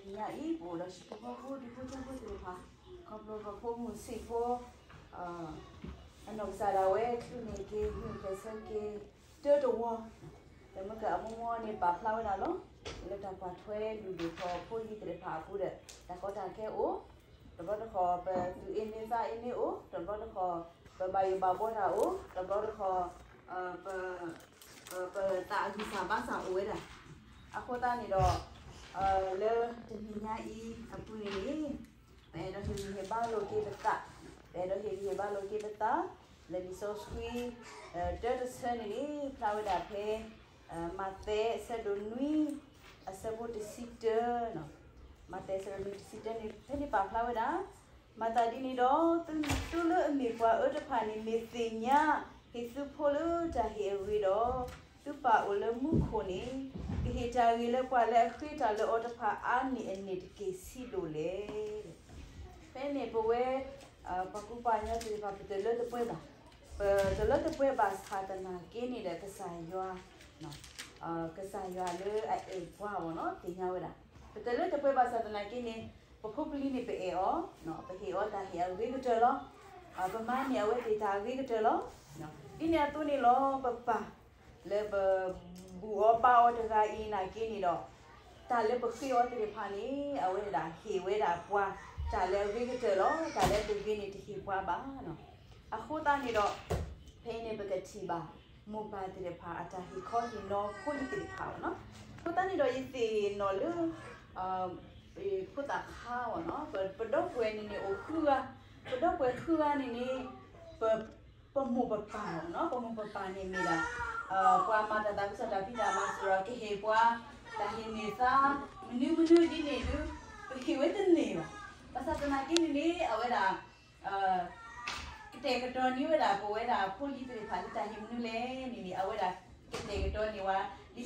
တနံၤညါအံၤ ပအိၣ်ဒီးဟံၣ်ဖိဃီဖိ ဒူဖိထၢဖိသ့ၣ်တဖၣ် ခီဖျိပဖိမုၣ်ဆံးဖိ အနီၢ်ကစၢ်ဒၣ်ဝဲ ချုးန့ၢ်က့ၤ မုၢ်ကဲးဆၢက့ၤ တၢတဝီ ဒီးမ့ၢ်ကအမိၢ်မိၢ်န့ၣ် ပာ်ဖျါဝဲဒၣ်လီၤ. လၢတၢ်ကွၢ်ထွဲလုၢ်ဒိၣ်ထီၣ်ဖိလံၤသ့ၣ်တဖၣ်အပူၤဒီး တၢ်ကီတၢ်ခဲအိၣ်, တဘျီတခီၣ် ပသူၣ်အ့န့သးအ့န့အိၣ်, တဘျီတခီၣ် ပဘၣ်ယိၣ်ဘၣ်ဘှီတၢ်အိၣ်, တဘျီတခီၣ် ပ ပသးအဂံၢ်စၢ်ဘါစၢ်အိၣ်ဝဲဒၣ်. အဃိသတးန့ၣ်ဒီး လၢတနံၤညါအံၤအပူၤန့ၣ်န့ၣ် ပအဲၣ်ဒိးဟ့ၣ်ဂံၢ်ဟ့ၣ်ဘါလိာ်က့ၤပသး, ပအဲၣ်ဒိးဟ့ၣ်ဂံၢ်ဟ့ၣ်ဘါလိာ်က့ၤပသး လၢလံာ်စီဆှံ တၢတဆၢန့ၣ်န့ၣ် ဖျါဝဲဒၣ်ဖဲ မးသဲအဆၢဒိၣ်နွံ အဆၢဖိတဆံတၢ, မးသဲအဆၢဒိၣ်နွံတဆံတၢန့ၣ် ဖဲန့ၣ်ပာ်ဖျါဝဲဒၣ် မၤသးဒ်န့ၣ်ဒီး သုးမုၢ်သုးလၢအမ့ၢ်ပှၤအၢတဖၣ်န့ၣ် မ့ၢ်သ့ၣ်ညါ ဟ့ၣ်သုဖိလၢတၢ်ဟ့ၣ်အဂ့ၤဒီး သုပၢ်အိၣ်လၢမူခိၣ်န့ၣ် ကဟ့ၣ်တၢ်ဂ့ၤလၢပှၤလၢအဃ့တၢ်လၢအီၤတဖၣ်အါန့ၢ်အန့ၣ်တက့ၢ်ဆံးဒိၣ်လဲၣ်. ဖဲန့ၣ်ပဝဲ ပှၤကူပှၤကညီသ့ၣ်တဖၣ် ပတလၢတပှဲၤဘၣ်, ပတလၢတပှဲၤဘၣ်ဆၣ်သနာ်က့န့ၣ်ဒီး ကစၢ်ယွၤ ကစၢ်ယွၤလၢအအဲၣ်ပှၤအီၤန့ၣ် သ့ၣ်ညါဝဲဒၣ်, ပတလၢတပှဲၤဘၣ်ဆၣ်သနာ်က့န့ၣ် ပဖိပလံၤန့ၣ်ပအဲၣ်အီၤ, ပဟ့ၣ်အီၤတၢ်ဟ့ၣ်အဂ့ၤကတၢၢ်လီၤ. ပမၤန့ၢ်အဝဲသ့ၣ်တၢ်အဂ့ၤကတၢၢ်လီၤ. ဒ်န့ၣ်အသိးန့ၣ်လီၤ ပပၢ်လၢပဘူၣ်အီၤဘါအီၤတဂၤအံၤနာ်က့န့ၣ်ဒီး တၢ်လၢပဃ့အီၤသ့ၣ်တဖၣ်န့ၣ် အဝဲဒၣ်ဟ့ၣ်ဝဲဒၣ်ပှၤ တၢ်လၢအဂ့ၤကတၢၢ်လီၤ. တၢ်လၢပဂ့ၤန့ၣ်တဟ့ၣ်ပှၤဘၣ်. အဃိသတးန့ၣ်ဒီး ဖဲအံၤန့ၣ်ပကထံၣ်ဘၣ် မိၢ်ပၢ်သ့ၣ်တဖၣ်အတၢ်ဟ့ၣ်ခီဟ့ၣ်နီၤဖိလံၤသ့ၣ်တဖၣ်အီၤန့ၣ်. အဃိသတးန့ၣ်ဒီးယသ့ၣ်နီၣ်လၢ ဖိသၣ်ခါအီၤန့ၣ် ပဒီပုၢ်ဝဲၢ်န့ၣ်န့ၣ်အိၣ်ဃုဂၤ, ပဒီပုၢ်ဝဲၢ်ဃုဂၤန့ၣ်န့ၣ် ပမိၢ်ပပၢ်အီၤန့ၣ် ပမိၢ်ပပၢ်န့ၣ်မ့ၢ်ဒၣ် ပှၤမၤတၢ်သးခုကစီၣ်တၢ်ဖံးတၢ်မၤစ့ၢ်ကီး ကဟ့ၣ်ပှၤ တၢ်ဟ့ၣ်န့ၢ်သါ မနုၤမနုၤဒ်န့ၣ်ဒုး ပဟ့ၣ်ဝဲတန့ၢ်ဘၣ်. ဘၣ်ဆၣ်သနာ်က့န့ၣ်န့ၣ် အဝဲဒၣ် ကတဲာ်ကတီၤန့ၢ်ဝဲဒၣ်ပဝဲဒၣ်ဖိလံၤသ့ၣ်တဖၣ်လၢတၢ်ဟ့ၣ်မနုၤလဲၣ်န့ၣ်န့ၣ် အဝဲဒၣ်ကတဲာ်ကတီၤန့ၢ်ဝဲ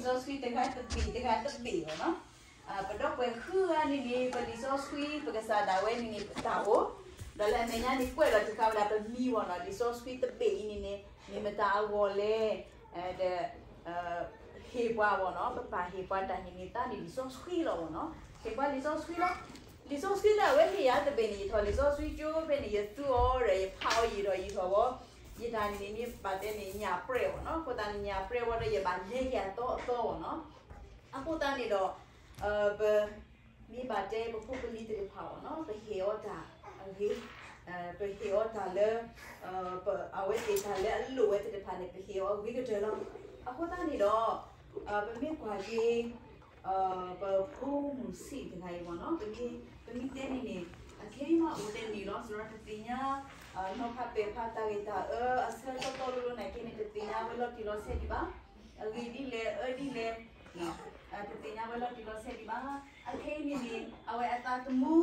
လံာ်စီဆှံတဂၤတဘ့ၣ်တဂၤတဘ့ၣ်အီၤန့ၣ်. ပဒီပုၢ်ဝဲၢ်ဃုဂၤန့ၣ်န့ၣ် ပလံာ်စီဆှံ ပကစၢ်ဒၣ်ဝဲန့ၣ်န့ၣ် ပတၢ်အိၣ် ဒီးလၢအမဲာ်ညါန့ၣ် ကွဲးလီၤတခါဝဲဒၣ်ပမံၤအီၤန့ၣ် လံာ်စီဆှံတဘ့ၣ်အံၤန့ၣ်န့ၣ် မ့ၢ်မတၤအဂီၢ်လဲၣ် ဒီး ဟ့ၣ်ပှၤအီၤန့ၣ် ပပၢ်ဟ့ၣ်ပှၤတၢ်ဟ့ၣ်န့ၢ်သါန့ၣ် လံာ်စီဆှံလီၤအီၤန့ၣ်. ဟ့ၣ်ပှၤလံာ်စီဆှံလီၤ. လံာ်စီဆှံလၢအဝဲဟ့ၣ်ယၤတဘ့ၣ်န့ၣ် ယထီၣ်လံာ်စီဆှံကၠိဖဲန့ၣ် ယသူအီၤဒီး ယဖးအီၤယံာ်ထီၣ်ယံာ်ထီၣ်ဝဲ ယတၢ်န့ၣ်န့ၣ် မ့ၢ်ဘၣ်တဲန့ၣ် ညၣ်ပြဲအီၤန့ၣ်. အဃိသတးန့ၣ်ညၣ်ပြဲဝဲဒီး ယဘၣ်လဲၤယၤသီအသီအီၤန့ၣ်. အဃိသတးန့ၣ်ဒီး ပ မ့ၢ်ဘၣ်တဲပဖိပလံၤသ့ၣ်တဖၣ်အီၤန့ၣ် ပဟ့ၣ်အီၤတၢ်အဂ့ၤ, ပဟ့ၣ်အီၤတၢ်လၢ အဝဲသ့ၣ်တၢ်လၢအလိၣ်ဝဲသ့ၣ်တဖၣ်န့ၣ် ပဟ့ၣ်အီၤအဂ့ၤကတၢၢ်လီၤ. အဃိသတးန့ၣ်ဒီး ပမ့ၢ်ကွၢ်က့ၤ ပဖိမုၣ်ဆံးတဂၤအံၤအီၤန့ၣ် ပမ့ၢ်တဲန့ၣ်န့ၣ် အခဲအံၤမးအိၣ်တန့ၢ်လီၤ. စရီတသ့ၣ်ညါ နီၤဖးပဲာ်ဖးတၢ်ဂ့ၢ်တၢ်အၢ အဆၢတီတီလိၤလိၤနာ်က့န့ၣ် တသ့ၣ်ညါဝဲလီၤတံၢ်လီၤဆဲးဒံးဘၣ်. အဂ့ၢ်ဒ်လဲၣ် အၢဒ်လဲၣ် တသ့ၣ်ညါဝဲလီၤတံၢ်လီၤဆဲးဒံးဘၣ်. အခဲအံၤန့ၣ်န့ၣ် အဝဲအသးသမူ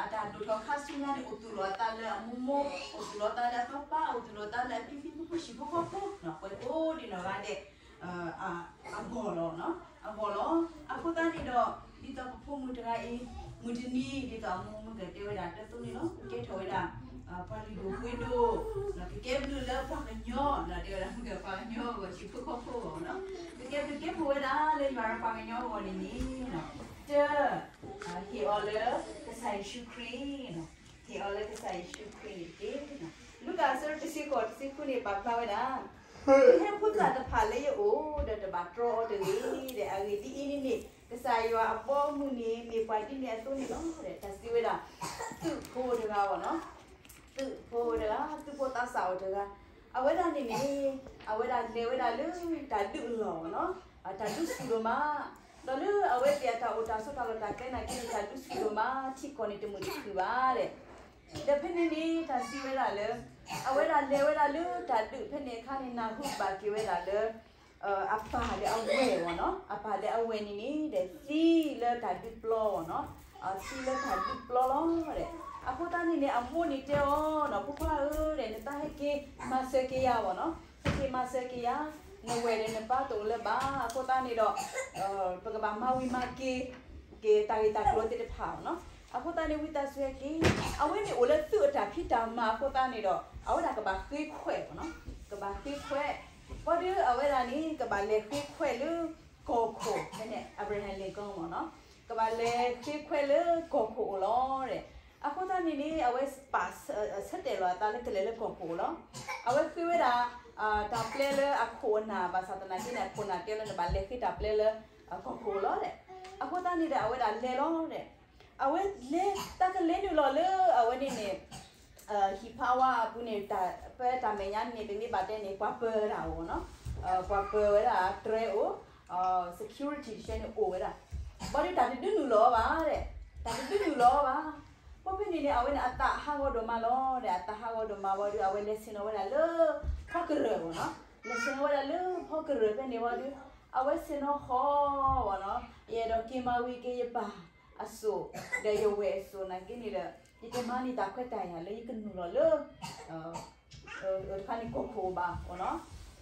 အတၢ်ဒိၣ်ထီၣ်ခါဆူညါန့ၣ် အိၣ်သူၣ်လီၤအသးလၢအမိၢ်မိၢ်, အိၣ်သူၣ်လီၤအသးလၢအပၢ်ပၢ်, အိၣ်သူၣ်လီၤအသးလၢအဖံဖံဖိဖိ ဟံၣ်ဖိဃီဖိ, ပှဲၤကိးဒံးနီၢ်ဂၤဒဲး အဂီၢ်လီၤ, အဂီၢ်လီၤ. အဃိသတးန့ၣ်ဒီး ဒ်သိးပဖိမုၣ်တဂၤအံၤ မုၢ်တနံၤ ဒ်သိးအမိၢ်မုၢ်ကတဲဝဲဒၣ်တၢ်သိးန့ၣ်လီၤ. ကကဲထီၣ်ဝဲဒၣ် ပှၤလုၢ်ဒိၣ်ပှ့ၤဒိၣ်, ကကဲဘျုးလၢပှၤကညီ, တဲဝဲဒၣ်မုၢ်ကပှၤကညီအဂီၢ် ဟံၣ်ဖိဃီဖိအဂီၢ်, ကကဲဘျုးကဲဖှိၣ်ဝဲဒၣ်လၢယွၤဒီးပှၤကညီအဂီၢ်န့ၣ်န့ၣ်, တၢ ဟ့ၣ်အီၤလၢကစၢ်ယ့ၣ်ၡူးခရံာ်, ဟ့ၣ်အီၤလၢကစၢ်ယ့ၣ်ၡူးခရံာ်န့ၣ်တက့ၢ်. လူၤကၣ်အဆၢတဆံဃိး တဆံဃုန့ၣ် ပာ်ဖျါဝဲဒၣ် ယဟဲဖိသၣ်တဖၣ်လၢယအိၣ်ဒီး တဘၣ်တြီအီၤတဂ့ၤဒီး အဂ့ၢ်ဒ်အံၤန့ၣ်န့ၣ် ကစၢ်ယွၤအဘီအမုၢ်န့ၣ် မ့ၢ်ပှၤဒ်န့ၣ်အသိးန့ၣ်လီၤ. တၢ်စံးဝဲဒၣ် သုးဖိတဂၤအီၤန့ၣ်, သုးဖိတဂၤ, သုးဖိသးစၢ်အီၤတဂၤ, အဝဲဒၣ်န့ၣ်န့ၣ် အဝဲဒၣ်လဲၤဝဲဒၣ်လၢတၢ်ဒုးအလီၢ်အီၤန့ၣ်, တၢ်ဒုးဆူၣ်ဒိၣ်မး, ဒီးလၢအဝဲသ့ၣ်အတၢ်အိၣ်တၢ်ဆိးတၢ်လီၢ်တၢ်ကျဲနာ်က့န့ၣ် တၢ်ဒုးဆူၣ်ဒိၣ်မး ထံကီၢ်န့ၣ်တမုာ်တခုၣ်ဘၣ်ဒီး ဒီးဖဲန့ၣ်န့ၣ် တၢ်စံးဝဲဒၣ်လၢ အဝဲဒၣ်လဲၤဝဲဒၣ်လၢတၢ်ဒုးဖဲန့ၣ်အခါန့ၣ် နၢ်ဟူဘၣ်က့ၤဝဲဒၣ်လၢ အပၢ်ဒီးအဝဲၢ်အီၤန့ၣ်, အပၢ်ဒီးအဝဲၢ်န့ၣ်န့ၣ်ဒီး သံလၢတၢ်ဒုးပျီအီၤန့ၣ်, သံလၢတၢ်ဒုးပျီလီၤဒီး အဃိသတးန့ၣ်န့ၣ် အမိၢ်န့ၣ်တဲအီၤန့ၣ် ဖိခွါဧၢဒီး နတၢ်ဟဲက့ၤမၤစၢၤက့ၤယၤအီၤန့ၣ်, ဟဲက့ၤမၤစၢၤက့ၤယၤ, နဝဲၢ်ဒီးနပၢ်တအိၣ်လၢၤဘၣ်. အဃိသတးန့ၣ်ဒီး ပကဘၣ်မၤဝံၤမၤက့ၤ က့ၤတၢ်ဂ့ၢ်တၢ်ကျိၤသ့ၣ်တဖၣ်အီၤန့ၣ်. အဃိသတးန့ၣ် ဝံသးစူၤဟဲက့ၤ, အဝဲန့ၣ်အိၣ်လၢသုးအတၢ်ဖံးတၢ်မၤအဃိသတးန့ၣ်ဒီး အဝဲဒၣ်ကဘၣ်ဃ့ခွဲးအီၤန့ၣ်, ကဘၣ်ဃ့ခွဲး, ဘၣ်ဒီးအဝဲဒၣ်န့ၣ် ကဘၣ်လဲၤဃ့ခွဲးလၢကီၢ်ခိၣ် ဖဲန့ၣ် Abraham Lincoln အီၤန့ၣ်. ကဘၣ်လဲၤဃ့ခွဲးလၢကီၢ်ခိၣ်အိၣ်လီၤဒီး, အဃိသတးန့ၣ်န့ၣ် အဝဲပာ်ဆၢတဲာ်လီၤအသးလၢကလဲၤလၢကီၢ်ခိၣ်အိၣ်လီၤ. အဝဲဃ့ဝဲဒၣ် တၢ်ပျဲလၢအခိၣ်အနၢ် ဘၣ်ဆၣ်သနာ်က့န့ၣ် အခိၣ်နၢ်တဲလၢနဘၣ်လဲၤဃ့တၢ်ပျဲလၢ ကီၢ်ခိၣ်အိၣ်လီၤဒီး, အဃိသတးန့ၣ်ဒီး အဝဲဒၣ်လဲၤလီၤဒီး, အဝဲလဲၤတၢ်ကလဲၤနုာ်လီၤလၢအဝဲန့ၣ်န့ၣ် ဟံၣ်ဖးဝါအပူၤန့ၣ် ပတၢ်မဲာ်ညါန့ၣ် ပမ့ၢ်ဘၣ်တဲန့ၣ် ပှၤပၢၤတၢ်အိၣ်နီၤ, ပှၤပၢၤဝဲဒၣ်တြဲၤအိၣ်, security တဆဲန့ၣ်အိၣ်ဝဲဒၣ်, ဘၣ်ဒီးတၢ်တဒုးနုာ်လီၤဘၣ်ဒီး, တၢ်တဒုးနုာ်လီၤဘၣ်. ဘၣ်ဖဲန့ၣ်န့ၣ် အဝဲန့ၣ်အသးဟးဂီၤဒိၣ်မးလီၤဒီး အသးဟးဂီၤဒိၣ်မးဝံၤဒီး အဝဲလဲၤဆ့ၣ်နီၤဝဲဒၣ်လၢ ဖီကရၢၢ်အိၣ်နီၤ, လဲၤဆ့ၣ်နီၤဝဲဒၣ်လၢဖီကရၢၢ်ဖဲန့ၣ်ဝံၤဒီး အဝဲဆ့ၣ်နီၤဃီဝဲနီၤ, ယအဲၣ်ဒိးက့ၤမၤဝံၤက့ၤယပၢ်အစိၣ် ဒီးယဝဲၢ်အစိၣ်နာ်က့န့ၣ်ဒီး ယတမၤန့ၢ်တၢ်ခွဲးတၢ်ယာ်လၢယကနုာ်လီၤလၢ တခါန့ၣ်ကီၢ်ခိၣ်ဘၣ်နီၤ.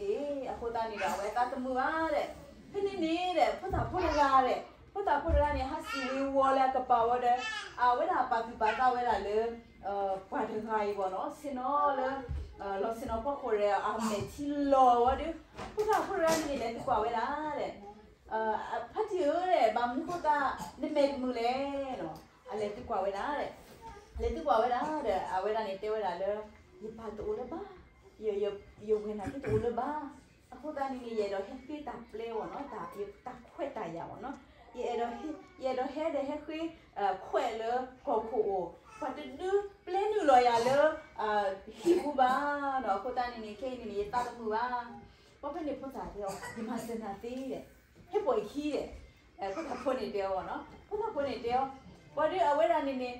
အ့ အဃိသတးန့ၣ်ဒီး အဝဲသးတမုာ်ဘၣ်ဒီး, ဖဲန့ၣ်န့ၣ်ဒီး ဖိသၣ်ဖိတဂၤဒီး, ဖိသၣ်ဖိတဂၤန့ၣ် ဟးစံၣ်ဝံၤဝီၤလၢအကပၤဝံၤဒီး အဝဲဒၣ်ပာ်သူၣ်ပာ်သးဝဲဒၣ်လၢ ပှၤတဂၤအံၤဘၣ်နီၤ, ဆ့ၣ်နီၤလၢ လီၤဆ့ၣ်နီၤဖီခိၣ်ဒီး အမဲာ်ထံလီၤဝံၤဒီး ဖိသၣ်ဖိတဂၤန့ၣ် လဲၤသံကွၢ်ဝဲဒၣ်ဒီး ဖါတံၢ်ဧၢဒီး ဘၣ်မနုၤဃိသတး နမဲာ်တမုာ်လဲၣ်နီၤ. အလဲၤသံကွၢ်ဝဲဒၣ်ဒီး, လဲၤသံကွၢ်ဝဲဒၣ်ဒီး အဝဲဒၣ်န့ၣ်တဲဝဲဒၣ်လၢ ယပၢ်တအိၣ်လၢၤဘၣ်, ယဝဲၢ်နာ်က့တအိၣ်လၢၤဘၣ်. အဃိသတးန့ၣ်န့ၣ် ယအဲၣ်ဒိးဟဲဃ့တၢ်ပျဲဝဲနီၤ, တၢ်ခွဲးတၢ်ယာ်ဝဲနီၤ, ယအဲၣ်ဒိးဟဲဒီးဟဲဃ့ခွဲးလၢကီၢ်ခိၣ်အိၣ်, ပှၤတဒုးပျဲနုာ်လီၤယၤလၢ ဟံၣ်ပူၤဘၣ်နီၤ. အဃိသတးန့ၣ်န့ၣ် ခဲအံၤန့ၣ်န့ၣ် ယသးတမုာ်ဘၣ်. ဘၣ်ဖဲန့ၣ်ဖိသၣ်တဲအီၤ ယမၤစၢၤနၤသ့ဒီး, ဟဲပိာ်ယခံဒီး, ဖိသၣ်ဖိန့ၣ်တဲအီၤနီၤ, ဖိသၣ်ဖိန့ၣ်တဲအီၤ, ဘၣ်ဒီးအဝဲဒၣ်န့ၣ်န့ၣ်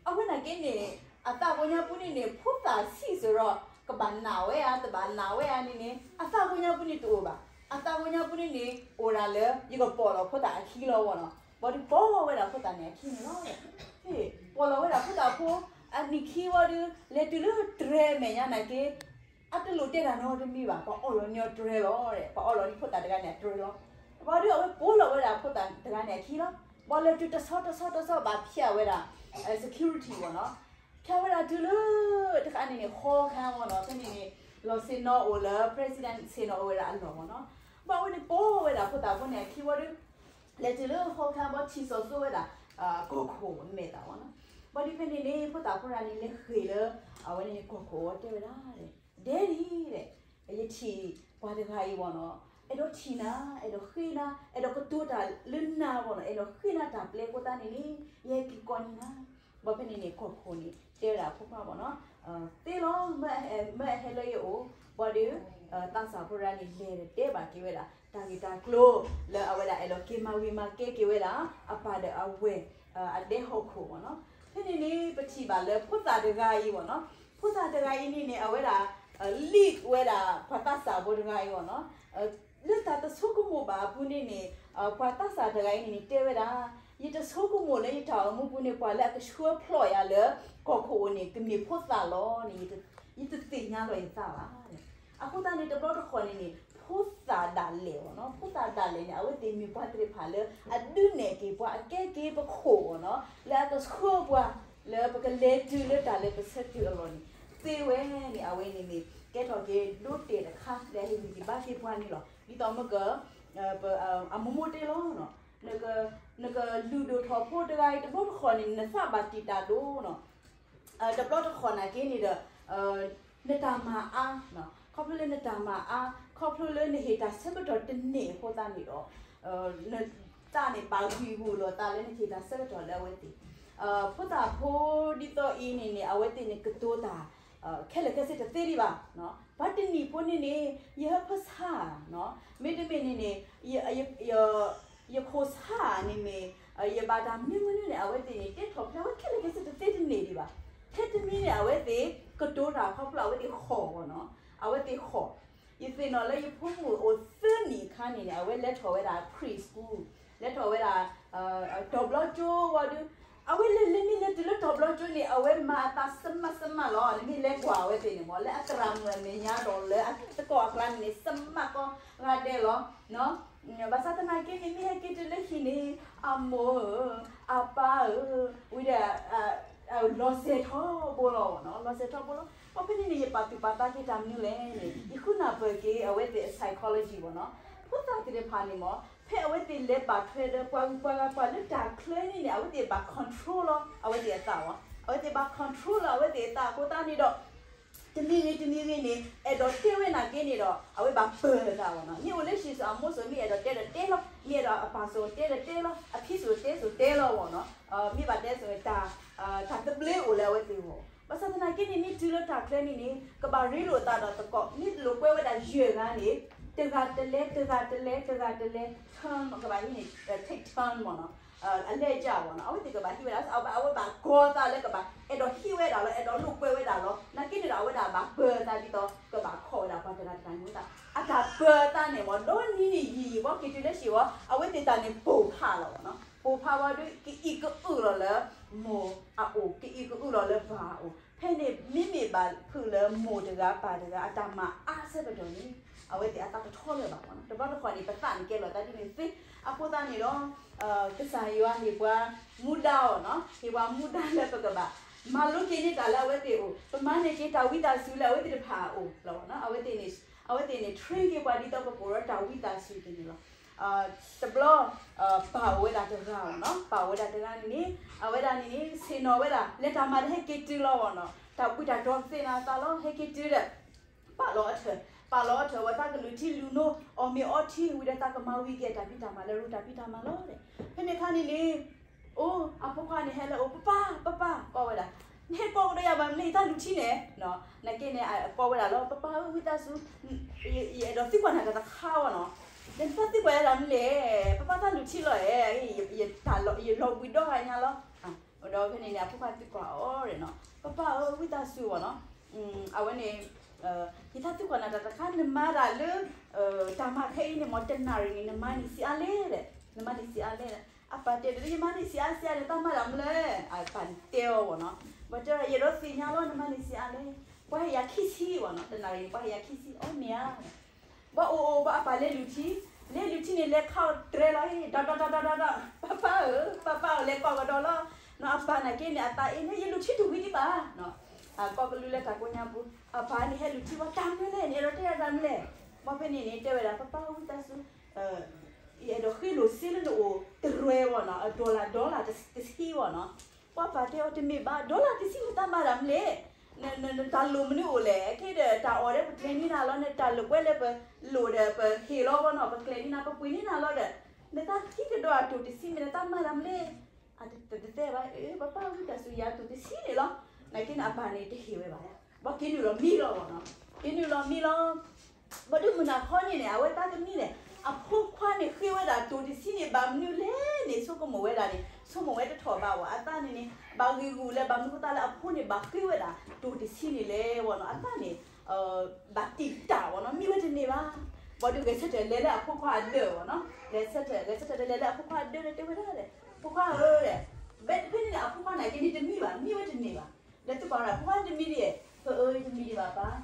အဝဲနာ်က့န့ၣ် အသးပူၤညါပူၤန့ၣ်န့ၣ် ဖိသၣ်ဆံးစ့ၢ်ဒီး ကဘၣ်နာ်ဝဲဧါ တဘၣ်နာ်ဝဲဧါန့ၣ်န့ၣ် အသးပူၤညါပူၤန့ၣ်တအိၣ်ဘၣ်. အသးပူၤညါပူၤန့ၣ်န့ၣ် အိၣ်ဒၣ်လၢ ယကပိာ်လီၤဖိသၣ်အခံလီၤဝဲနီၤ. ဘၣ်ဒီးပိာ်ဝဲဒၣ်ဖိသၣ်န့ၣ်အခံန့ၣ်လီၤ. ပိာ်လီၤဝဲဒၣ်ဖိသၣ်ဖိ အနံၣ်ခံဝံၤဒီး လဲၤတုၤလၢတြဲၤမဲာ်ညါနာ်က့ အတလိၣ်တဲတၢ်နီတမံၤဘၣ်, ပှၤအီၣ်လီၤန့ၢ်အီၤတြဲၤလီၤ, ပှၤအီၣ်လီၤန့ၢ်ဖိသၣ်တဂၤန့ၣ်အတြဲၤလီၤ. ဘၣ်ဒီးအဝဲပိာ်လီၤဝဲဒၣ်ဖိသၣ်တဂၤန့ၣ်အခံလီၤ. ဘၣ်လဲၤတုၤတဆီတဆီတဆီဘၣ်ဖၠးဝဲဒၣ် security ဝဲနီၤ, ဖၠးဝဲဒၣ်တုၤလၢ တခါန့ၣ်န့ၣ် ဟီခါဝဲနီၤ, ဖဲန့ၣ်န့ၣ် လီၤဆ့ၣ်နီၤအိၣ်လၢ president ဆ့ၣ်နီၤအိၣ်ဝဲဒၣ်အလီၢ်ဝဲနီၤ. ဘၣ်ဝဲန့ၣ်ပိာ်ဝဲဒၣ်ဖိသၣ်ဖိန့ၣ်အခံဝံၤဒီး လဲၤတုၤလၢဟီခါဘၣ်ထံၣ်စိာ်စိဝဲဒၣ် ကီၢ်ခိၣ်မဲာ်သၣ်ဝဲနီၤ. ဘၣ်ဒီးဖဲန့ၣ်န့ၣ် ဖိသၣ်ဖိတဂၤန့ၣ် လဲၤဃ့ၢ်လၢ အဝဲန့ၣ်န့ၣ်ကီၢ်ခိၣ်ဝဲတဲဝဲဒၣ် Daddy ဒီး ယထံၣ်ပှၤတဂၤအံၤဝဲနီၤ, အဲၣ်ဒိးထံၣ်နၤ, အဲၣ်ဒိးဃ့နၤ, အဲၣ်ဒိးကတိၤတၢ်လၢနၤဝဲနီၤ, အဲၣ်ဒိးဃ့နၤတၢ်ပျဲအဃိသတးန့ၣ်န့ၣ် ယဟဲက့ၤကိးန့ၢ်နၤ. ဘၣ်ဖဲန့ၣ်န့ၣ် ကီၢ်ခိၣ်န့ၣ် တဲဝဲဒၣ်အဖိခွါဝဲနီၤ, သ့လီၤ, မၢအဟဲလၢယအိၣ်. ဘၣ်ဒီး သးစၢ်ဖိတဂၤန့ၣ် လဲၤဒီးတဲဘၣ်က့ၤဝဲဒၣ် တၢ်ဂ့ၢ်တၢ်ကျိၤလၢအဝဲဒၣ်အဲၣ်ဒိးက့ၤမၤဝံၤမၤကဲက့ၤဝဲဒၣ် အပၢ်ဒီးအဝဲၢ် အဒဲဟီၣ်ခိၣ်ဝဲနီၤ. ဖဲန့ၣ်န့ၣ် ပထံၣ်ဘၣ်လၢဖိသၣ်တဂၤအံၤဝဲနီၤ, ဖိသၣ်တဂၤအံၤန့ၣ်န့ၣ် အဝဲဒၣ် lead ဝဲဒၣ်ပှၤသးစၢ်ဖိတဂၤအံၤဝဲနီၤ. လၢတၢ်တဆိကမိၣ်ဘၣ်အပူၤန့ၣ်န့ၣ် ပှၤသးစၢ်တဂၤအံၤန့ၣ်န့ၣ် တဲဝဲဒၣ် ယတဆိကမိၣ်လၢယတၢ်အိၣ်မူပူၤန့ၣ် ပှၤလၢအကဆှၢဖျိးယၤလၢ ကီၢ်ခိၣ်အိၣ်န့ၣ် ကမ့ၢ်ဖိသၣ်လီၤန့ၣ် ယတသ့ၣ်ညါလီၤယသးဘၣ်. အဃိသတးန့ၣ် တဘျီတခီၣ်န့ၣ်န့ၣ် ဖိသၣ်ဒၣ်လဲာ်ဝဲနီၤ, ဖိသၣ်ဒၣ်လဲာ်န့ၣ် အဝဲသ့ၣ်မ့ၢ်ပှၤသ့ၣ်တဖၣ်လၢအဒုးနဲၣ်က့ၤပှၤ အကဲက့ၤပခိၣ်ဝဲနီၤ, လၢအကဆှၢပှၤ လၢပကလဲၤတုၤလၢတၢ်လၢပဆၢတုၤအလီၢ်န့ၣ် သ့ဝဲန့ၣ် အဝဲန့ၣ်န့ၣ် ကဲထီၣ်က့ၤဒိတဲာ်တခါ လၢအဟ့ၣ်ဂံၢ်ဟ့ၣ်ဘါက့ၤပှၤန့ၣ်လီၤ. ဒ်သိးမ့ၢ်က အမိၢ်မိၢ်တဲလီၤ နကလုၢ်ဒိၣ်ထီၣ်ဖိတဂၤအံၤ တဘျီတခီၣ်န့ၣ် နသးဘၣ်တံာ်တာ်ဒိၣ်နီၤ. တဘျီတခီၣ်နာ်က့န့ၣ်ဒီး နတၢ်မၤအါ, ခီဖျိလၢနတၢ်မၤအါ ခီဖျိလၢနဟ့ၣ်တၢ်ဆၢကတီၢ်တန့ၢ်အဃိသတးန့ၣ်ဒီး နတၢ်န့ၣ်ဘၣ်ဂံၢ်ဂူာ်လိာ်သးလၢနကဟ့ၣ်တၢ်ဆၢကတီၢ်လၢအဝဲသ့ၣ် ဖိသၣ်ဖိဒ်သိးအံၤန့ၣ်န့ၣ် အဝဲသ့ၣ်န့ၣ်ကတိၤတၢ် ခဲလၢာ်ခဲဆ့တသ့ဒံးဘၣ်. ပှၤတနံၣ်ဖိန့ၣ်န့ၣ် ယဟၢဖၢဆါ မ့တမ့ၢ်န့ၣ်န့ၣ် ယခိၣ်ဆါန့ၣ်မ့ၢ် ယဘၣ်တၢ်မနုၤမနုၤန့ၣ် အဝဲသ့ၣ်န့ၣ် တဲထီၣ်ဖျါဝဲခဲလၢာ်ခဲဆ့တသ့တန့ၢ်ဒံးဘၣ်. ထဲတမံၤန့ၣ် အဝဲသ့ၣ်ကတိၤတၢ်ခီဖျိအဝဲသ့ၣ်ဃိးဝဲနီၤ, အဝဲသ့ၣ်ဃိး ယသ့ၣ်နီၣ်လၢယဖိမုၣ်အိၣ်သၢနံၣ်အခါန့ၣ်န့ၣ် အဝဲလဲၤထီၣ်ဝဲဒၣ် preschool လဲၤထီၣ်ဝဲဒၣ် တီၤဘျီကၠိဝံၤဒီး အဝဲလဲၤလဲၤမ့ၢ်လဲၤတုၤလၢတီၤဘျီကၠိန့ၣ် အဝဲမၤအသးစမးစမးလီၤ. နမ့ၢ်လဲၤကွၢ်အဝဲသ့ၣ်န့ၣ်မ့ၢ် လၢအသရၣ်မုၣ်အမဲာ်ညါဒီးလၢအသကိးအကျါန့ၣ်န့ၣ် စမးကီးဂၤဒဲးလီၤ. ဘၣ်ဆၣ်သနာ်က့န့ၣ် မ့ၢ်ဟဲက့ၤတုၤလၢဟံၣ်န့ၣ် အမိၢ်ဧၢ, အပၢ်ဧၢ, ဝံၤဒီး လီၤစဲၤထီဘိလီၤနီၤ, လီၤစဲၤထီဘိလီၤ. ဘၣ်ဖဲန့ၣ်န့ၣ် ယပာ်သူၣ်ပာ်သးက့ၤတၢ်မနုၤလဲၣ်န့ၣ် ယဃုနၢ်ပၢၢ်က့ၤအဝဲသ့ၣ်အ psychology ဘၣ်နီၤ. ဖိသၣ်သ့ၣ်တဖၣ်န့ၣ်မ့ၢ် ဖဲအဝဲသ့ၣ်လဲၤဘၣ်ထွဲဒီးပှၤဂုၤပှၤဂၤ ပှၤလၢတၢ်ချၢန့ၣ်န့ၣ် အဝဲသ့ၣ်ဘၣ် control လီၤ အဝဲသ့ၣ်အသးဝဲ, အဝဲသ့ၣ်ဘၣ် control လီၤ အဝဲသ့ၣ်အသးအဃိသတးန့ၣ်ဒီး တမံၤဂ့ၤတမံၤဂ့ၤန့ၣ် အဲၣ်ဒိးတဲဝဲနာ်က့န့ၣ်ဒီး အဝဲဘၣ်ပၢၤအသးဝဲနီၤ. မ့ၢ်အိၣ်လၢ စံးစိၤအမိၢ်စိၤ မ့ၢ်အဲၣ်ဒိးတဲဒီးတဲလီၤ, မ့ၢ်အဲၣ်ဒိးအပၢ်စိၤတဲဒီးတဲလီၤ, အဖံစိၤတဲစိၤတဲလီၤဝဲနီၤ. မ့ၢ်ဘၣ်တဲစိၤ တၢ်သဘျ့အိၣ်လၢအဝဲသ့ၣ်အဂီၢ်. ဘၣ်ဆၣ်သနာ်က့န့ၣ် မ့ၢ်တုၤလၢတၢ်ချၢန့ၣ်န့ၣ် ကဘၣ်ရ့လိာ်သးဒီးသကိး, မ့ၢ်လိာ်ကွဲဝဲဒၣ်ယဲၢ်ဂၤန့ၣ် တဂၤတလဲ တဂၤတလဲ တဂၤတလဲ turn ကဘၣ်ဟံးန့ၣ် take turn မ့ၢ်နီၤ. အလဲၤကၢ်ဝဲနီၤ အဝဲသ့ၣ်ကဘၣ်ဟံးဝဲဒၣ် အဝဲဘၣ်ကီၤသးလၢကဘၣ် အဲၣ်ဒိးဟံးဝဲဒၣ်လီၤ အဲၣ်ဒိးလိာ်ကွဲဝဲဒၣ်လီၤ. နာ်က့န့ၣ်ဒီး အဝဲဒၣ်ဘၣ်ပၢၤသးဒ်သိး ကဘၣ်ခီၣ်ဝဲဒၣ်ပှၤတဂၤတဂၤန့ၣ်သး အတၢ်ပၢၤသးန့ၣ်မ့ၢ် ဒီနံၤန့ၣ်ယံာ်ယံာ် ဘီက့ၤတုၤလၢစံးဝဲ အဝဲသ့ၣ်တၢ်န့ၣ်ပိၢ်ဖးလီၤဝဲနီၤ. ပိၢ်ဖးဝဲဒီး ကအံၣ်ကအုၣ်လီၤလၢမိၢ်အအိၣ် ကအံၣ်ကအုၣ်လီၤလၢပၢ်အအိၣ်. ဖဲန့ၣ် မ့မ့ၢ်ဘၣ်ဖုးလၢမိၢ်တဂၤပၢ်တဂၤအတၢ်မၤအါဆၢကတီၢ်န့ၣ် အဝဲသ့ၣ်အသးတထီလၢၤဘၣ်ဝဲနီၤ. တဘျီတခီၣ်န့ၣ် ပသးန့ၣ်ကဲလီၤသးဒ်န့ၣ်သ့. အဃိသတးန့ၣ်ဒီး ကစၢ်ယွၤဟ့ၣ်ပှၤမူဒါအီၤနီၤ, ဟ့ၣ်ပှၤမူဒါလၢပကဘၣ် မၤလိက့ၤန့ၢ်တၢ်လၢအဝဲသ့ၣ်အအိၣ်, ပမၤန့ၢ်က့ၤတၢ်ဝံသးစူၤလၢအဝဲသ့ၣ်တဖၣ်အအိၣ်လီၤ. အဝဲသ့ၣ်န့ၣ် အဝဲသ့ၣ်န့ၣ် train က့ၤပှၤဒ်သိးပကအိၣ်ဒီးတၢ်ဝံသးစူၤက့ၤန့ၣ်လီၤ. တဘျီ ပၢ်အိၣ်ဝဲဒၣ်တဂၤအီၤနီၤ, ပၢ်အိၣ်ဝဲဒၣ်တဂၤန့ၣ်န့ၣ် အဝဲဒၣ်န့ၣ်န့ၣ် ဆ့ၣ်နီၤဝဲဒၣ် လဲၤတၢ်မၤဒီးဟဲက့ၤတုၤလီၤအီၤနီၤ, တၢ်ဘှံးတၢ်တီၤသ့ၣ်နီၣ်အသးလီၤ ဟဲက့ၤတုၤဒီး ပာ်လီၤအီၤထၢၣ်, ပာ်လီၤအီၤထၢၣ်ဝဲ သးကလုၢ်ထံလုၢ်နိ အီၣ်မ့ၤအီထံဝံၤဒီး သးကမၤဝံၤက့ၤတၢ်ဖံးတၢ်မၤလၢရူတၢ်ဖံးတၢ်မၤလီၤ. ဖဲန့ၣ်အခါန့ၣ်န့ၣ် အိၣ် အဖိခွါန့ၣ်ဟဲလၢအအိၣ် ပၢ်ပၢ် ပၢ်ပၢ် ကိးဝဲဒၣ်, နဟဲကိးကဒီးယၤဘၣ်မနုၤ ယတၢ်လုၢ်ထံန့ၣ်, နာ်က့န့ၣ် အကိးဝဲဒၣ်လီၤ ပၢ်ပၢ်ဧၢ ဝံသးစူၤ ယအဲၣ်ဒိးသံကွၢ်နၤတၢ်တခါဝဲနီၤ, ဒီးနတၢ်သံကွၢ်ယၤဒၣ်မနုၤလဲၣ်, ပၢ်ပၢ်တၢ်လုၢ်ထံလီၤအဲၣ်, ယလီၤဘှံးဒီဂၤညါလီၤ. ဒီးဖဲန့ၣ်န့ၣ် အဖိခွါသံကွၢ်အီၤဒီးနီၤ, ပၢ်ပၢ်ဧၢ ဝံသးစူၤဝဲနီၤ, အဝဲန့ၣ် ယတၢ်သံကွၢ်နၤတၢ်တခါ နမၤတၢ်လၢ တၢ်မၤခဲအံၤန့ၣ်မ့ၢ် တနၣ်ရံၣ်န့ၣ် နမၤန့ၢ်ဆံးအါလဲၣ်ဒီး, နမၤန့ၢ်ဆံးအါလဲၣ်ဒီး, အပၢ်တဲဒီး ယမၤန့ၢ်ဆံးအါဆံးအါန့ၣ် တၢ်မၤတၢ်မနုၤလဲၣ်, အပၢ်န့ၣ်တဲအီၤဝဲနီၤ, ဘၣ်တဲ ယအဲၣ်ဒိးသ့ၣ်ညါလီၤ နမၤန့ၢ်ဆံးအါလဲၣ်, ပှၤဟ့ၣ်ယၤခံဆံဝဲနီၤ, တနၣ်ရံၣ်န့ၣ် ပှၤဟ့ၣ်ယၤခံဆံ အီၣ်မ့ၢ်ဧါ ဘၣ်အိၣ်အိၣ်ဘၣ်အပၢ်လဲၤလုၢ်ထံ, လဲၤလုၢ်ထံန့ၣ် လဲၤခးအီၤတြဲၤလီၤ, ဒီးဒီးဒီးဒီးဒီး, ပၢ်ပၢ်ဧၢ, ပၢ်ပၢ်ဧၢ လဲၤကိးကဒီးလီၤ, နီၢ်အပၢ်နာ်က့န့ၣ် အသးအ့န့ၣ် ယလုၢ်ထံတဝံၤဒံးဘၣ်, အကိးကလုၢ်လၢတၢ်ကိးညါပူၤ, အပၢ်န့ၣ်ဟဲလုၢ်ထံဝဲ တၢ်မနုၤလဲၣ်, နအဲၣ်ဒိးတဲယၤတၢ်မနုၤလဲၣ်, ဘၣ်ဖဲန့ၣ်န့ၣ် တဲဝဲဒၣ် ပၢ်ပၢ်ဧၢ ဝံသးစူၤ ယအဲၣ်ဒိးဃ့လိာ်စ့လၢနအိၣ်တရံၣ်ဝဲနီၤ, အ dollar dollar တဆံဝဲနီၤ. ပှၤပၢ်တဲအီၤ တမ့ၢ်ဘၣ်, dollar တဆံန့ၣ် တၢ်မၤတၢ်မနုၤလဲၣ်, နတၢ်လိၣ်မနုၤအိၣ်လဲၣ်, ခဲဒီး တၢ်အီၣ်ဒီးပကျဲၤန့ၢ်နၤလီၤ, နတၢ်လိာ်ကွဲလၢပလိၣ်ဒီး ပဟ့ၣ်လီၤဝဲနီၤ, ပကျဲၤန့ၢ်နၤ ပပှ့ၤန့ၢ်နၤလီၤဒီး နတၢ်ခံကဒီးအတိၢ်တဆံမ့ၢ် နတၢ်မၤတၢ်မနုၤလဲၣ်. အတတဲဘၣ်, ပၢ်ပၢ်ဝံသးစူၤ ယၤတိၢ်တဆံန့ၣ်လီၤ. နာ်က့န့ၣ် အပၢ်န့ၣ်တဟ့ၣ်ဝဲဘၣ်, ဘၣ်က့ၤနုာ်လီၤမံလီၤဝဲနီၤ, က့ၤနုာ်လီၤမံလီၤ. ဘၣ်ဒုးမုၢ်နၤခီန့ၣ်န့ၣ် အဝဲသးသမံန့ၣ် အဖိခွါန့ၣ်ဃ့ဝဲဒၣ်တိၢ်တဆံန့ၣ် ဘၣ်မနုၤလဲၣ်န့ၣ် ဆိကမိၣ်ဝဲဒၣ်န့ၣ် ဆိကမိၣ်ဝဲတထီၣ်ဘၣ်ဝဲ, အသးန့ၣ်န့ၣ် ဘၣ်ဂ့ၢ်ဂူာ်လၢ ဘၣ်မနုၤဃိသတးလၢအဖိန့ၣ် ဘၣ်ဃ့ဝဲဒၣ်တိၢ်တဆံန့ၣ်လဲၣ်ဝဲနီၤ, အသးန့ၣ် ဘၣ်တံာ်တာ်ဝဲနီၤ, မံဝဲတန့ၢ်ဘၣ်. ဘၣ်ဒုးဂဲၤဆၢထၢၣ်လဲၤလၢအဖိခွါအဒၢးဝဲနီၤ, ဂဲၤဆၢထၢၣ် ဂဲၤဆၢထၢၣ်လဲၤလၢအဖိခွါအဒၢးဒီးတဲဝဲဒၣ်ဒီး ဖိခွါဧၢဒီး, ဖဲန့ၣ်န့ၣ် အဖိခွါနာ်က့န့ၣ်တမံဘၣ်, မံဝဲတန့ၢ်ဘၣ်. ဒီးသံကွၢ်ဝဲဒၣ် ဖိခွါတမံဒ်လဲၣ်, ဖိဧၢ ယတမံဒံးဘၣ်ပၢ်.